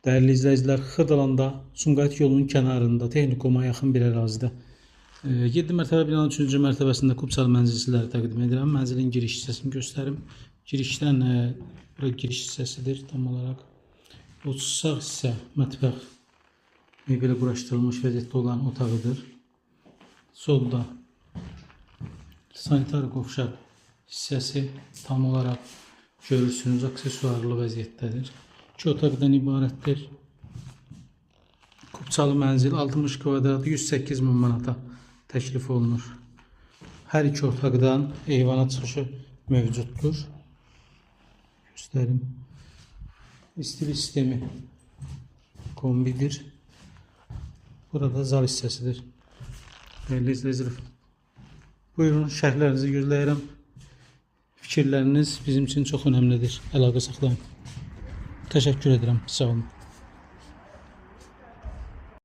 Dəyərli izləyicilər, Xırdalanda, Sumqayıt yolunun kənarında, texnikuma yaxın bir ərazidə 7 mərtəbə binanın 3-cü mərtəbəsində kubçalı mənzil sizlərə təqdim edirəm. Mənzilin giriş hissəsini göstərim. Girişdən bura giriş hissəsidir tam olaraq. O sağ hissə mətbəx mebeli quraşdırılmış vəziyyətdə olan otağıdır. Solda sanitar qovşaq hissəsi tam olaraq görürsünüz, aksesuarlı vəziyyətdədir. İki otaqdan ibarətdir. Kubçalı mənzil 60 kvadrat 108 min manata təklif olunur. Hər iki otaqdan eyvana çıxışı mövcuddur. Göstərim. İstilik sistemi kombidir. Burada zal hissəsidir. Dəyərli izləyicilər, buyurun, şərhlərinizi gözləyirəm. Fikirləriniz bizim üçün çox önəmlidir. Əlaqə saxlayın. Təşəkkür edirəm. Sağ olun.